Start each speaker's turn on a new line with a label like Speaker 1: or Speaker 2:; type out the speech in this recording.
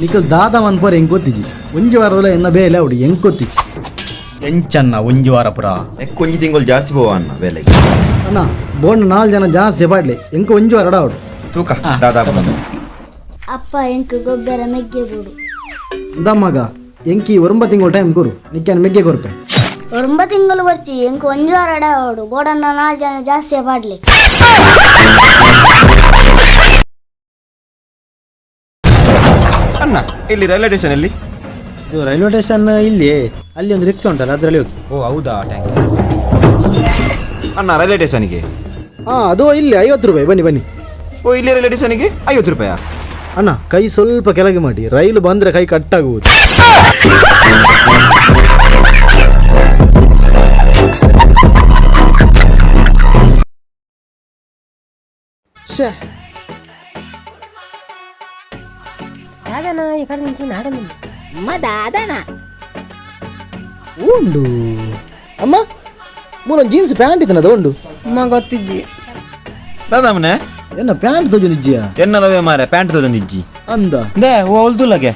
Speaker 1: ನಿಕಲ್ ದಾದ ಮನ್ಪರ್ ಎಂಕೊತ್ತಿಜಿ ಒಂಜಿ ವಾರದಲ್ಲ ಎನ್ನ ಬೇಲೆ ಅವಡು ಎಂಕೊತ್ತಿಜಿ.
Speaker 2: ಎಂಚನ್ನ ಒಂಜಿ ವಾರ ಪುರ?
Speaker 3: ಎಕ್ ಒಂಜಿ ತಿಂಗಳು ಜಾಸ್ತಿ ಪೋವ ಅಣ್ಣ ಬೇಲೆಗೆ.
Speaker 1: ಅಣ್ಣ, ಬೋಂಡ್ ನಾಲ್ ಜನ ಜಾಸ್ತಿ ಪಾಡ್ಲೆ, ಎಂಕ ಒಂಜಿ ವಾರ ಅವಡು.
Speaker 3: ತೂಕ ದಾದಾ.
Speaker 4: ಅಪ್ಪ, ಎಂಕ್ ಗೊಬ್ಬರ ಮೆಗ್ಗೆ ಬೋಡು.
Speaker 1: ಮಗ, ಎಂಕಿ ಒರಂಬ ತಿಂಗಳು ಟೈಮ್ ಕೊರು, ನಿಕ್ಯಾನ್ ಮೆಗ್ಗೆ ಕೊರ್ಪೆ.
Speaker 4: ಒಂಬ ತಿಂಗಳು ಬರ್ಚಿ, ಎಂಕ್ ಒಂಜಿ ವಾರ ಆವಡು, ಬೋಡನ್ನ ನಾಲ್ ಜನ ಜಾಸ್ತಿ ಪಾಡ್ಲೆ.
Speaker 3: ಅಣ್ಣ, ಇಲ್ಲಿ ರೈಲ್ವೆ ಸ್ಟೇಷನ್ ಎಲ್ಲಿ?
Speaker 5: ಇದು ರೈಲ್ವೆ ಸ್ಟೇಷನ್ ಇಲ್ಲಿ, ಅಲ್ಲಿ ಒಂದು ರಿಕ್ಷಾ ಉಂಟಲ್ಲ, ಅದರಲ್ಲಿ ಹೋಗಿ.
Speaker 3: ಓ ಹೌದಾ, thank you ಅಣ್ಣ. ರೈಲ್ವೆ ಸ್ಟೇಷನ್ಗೆ?
Speaker 1: ಹಾ, ಅದು ಇಲ್ಲಿ 50 ರೂಪಾಯಿ, ಬನ್ನಿ ಬನ್ನಿ.
Speaker 3: ಓ, ಇಲ್ಲಿ ರೈಲ್ವೆ ಸ್ಟೇಷನ್ಗೆ 50 ರೂಪಾಯಾ?
Speaker 1: ಅಣ್ಣ, ಕೈ ಸ್ವಲ್ಪ ಕೆಳಗೆ ಮಾಡಿ, ರೈಲು ಬಂದ್ರೆ ಕೈ ಕಟ್ಟಾಗುವುದು. ಶ್ಯೇ.
Speaker 6: దాదనా ఇక్కడ నుంచి నాడను.
Speaker 7: ಅಮ್ಮ, ದಾದನ?
Speaker 1: ಉಂಡು ಅಮ್ಮ, ಮೂಲ ಜೀನ್ಸ್ ಪ್ಯಾಂಟ್ ಇತ್ತನದ ಉಂಡು.
Speaker 7: ಅಮ್ಮ, ಗೊತ್ತಿಜ್ಜಿ.
Speaker 3: ದಾದಾ ಮನೆ.
Speaker 1: ಎನ್ನ ಪ್ಯಾಂಟ್ ತೊಜೊಂದಿಜ್ಜಿಯಾ?
Speaker 3: ಎನ್ನಲವೇ ಮಾರೆ, ಪ್ಯಾಂಟ್ ತೋಜೊಂದಿಜ್ಜಿ.
Speaker 1: ಅಂದ.
Speaker 3: They ಓ ಒಲ್ದುಲ್ಲಗೆ.